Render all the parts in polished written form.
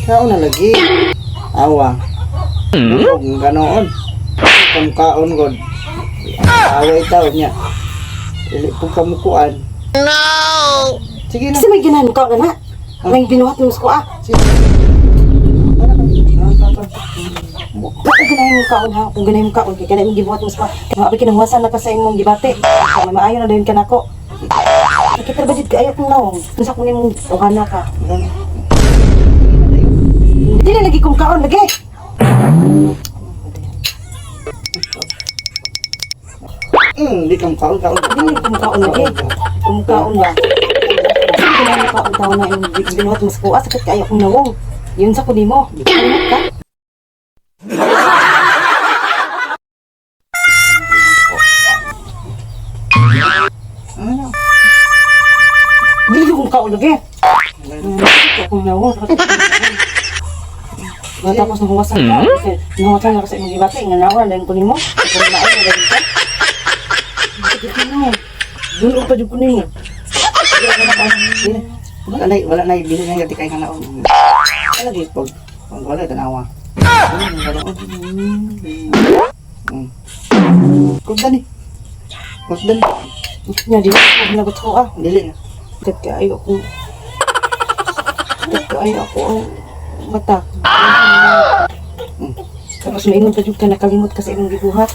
Kaon na lagi. Awa. Bunog ganoon. Kung kaon god. Away taw niya. Dili po kamukuan. No. Sige na. Kasi may ganahan ka na. May binuhat mo sa kuha. Sige. Para ka. Ah, Kung ganahan mo kaon ha, kung ganahan mo kaon, kay kanay imong gibuhat mo sa kuha. Kaya abi kinahuwasan na ka sa imong gibati. Kung may maayo na dayon ka nako. Kita ba jud kaayo kong naong? Unsa ko nimong uhana ka? Dili lagi kong kaon lagi. Di kang kaon kaon. Dili kong kaon lagi. Kung kaon ba? Kasi ganahan mo kaon taon na imong gibuhat mo sa kuha, sakit kaayo kong nawong. Yun sa ko nimo. Kalimot ka? Ano? Dili kong kaon lagi. Sakit kong nawong. Nga tapos nahuwasan ka. Kasi nahuwasan na kasi imong gibati. Nga nawa, dahil ko nimo. Kung maayo na dahil ka. Sakit ka na. Dulo pa dyan ko nimo. Wala na ibili nga di kay kanaon. Ano di? Pag pag wala tanawa. Kugdan ni. Kugdan. Nga di ako hinagot ko ah. Dili na. Sakit kaayo ako. Sakit kaayo ako ang mata. Tapos maingon pa dyan ka nakalimot ka sa imong gibuhat.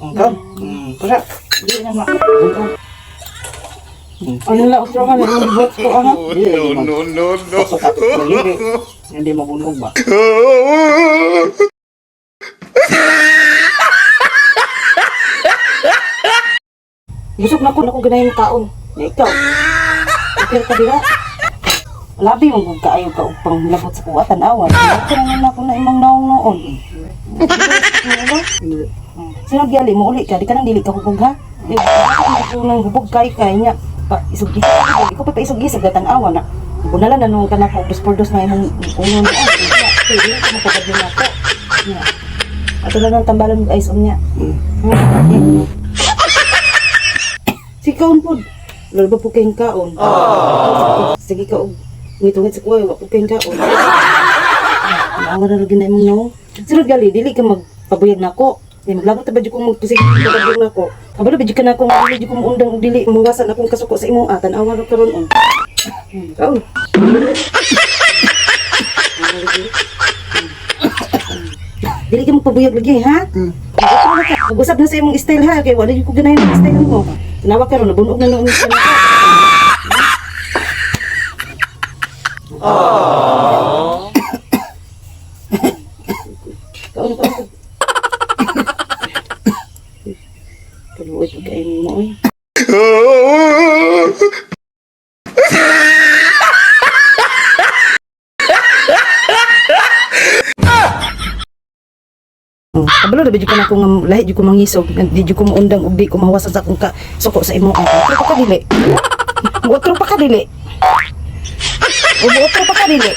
Kaon. Para. Dili na ma. Bunog. Ano na utro ka na imong gibuhat ko ah. Dili No, na no, no, no. Dili. Hindi mabunog ba? Busog na ko na ko ganahin kaon. Ya ikaw. Pero ka dira. Labi mo gud kaayo ka og panglabot sa kuha tan-awa. Ko na ako na imong naong noon. Dili. Sino gyali mo uli ka di ka nang dili ka hubog ha. Eh, ako nang hubog kay kay nya. Pa isog isog ikaw pa paisog-isog tan-awa na. Bunala na nung kanako og dos por dos na imong uno noon. Pwede ka makabadyo na ako. Nya. Ato lang ang tambalan og ice unya. Si kaon po. Lalo ba po kayong kaon? Sige ka og ngitungit sa kuha, wa po kayong kaon. Maawa na lagi na imong naong. Sunod gali, dili ka magpabuyag nako. Di maglagot ta ba jud kung magpasig pabuyag nako. Kabalo ba jud ka nako nga dili jud ko muundang og dili muwasan akong kasuko sa imong atan awa ra karon on. Kaon. Dili ka magpabuyag lagi ha? Mag-usap na sa imong style ha, kay wala jud ko ganahan ang style mo. Tanawa karon nabunog na noon sa nako. Kaon kaon. Kaluoy pagkain mo oy. Oh, kabalo na ba jud ka na akong lahi jud ko mangisog, di jud ko muundang og di ko mahuwasan sa akong ka suko sa imong ako. Otro pa ka dili. Otro pa ka dili. Otro pa ka dili.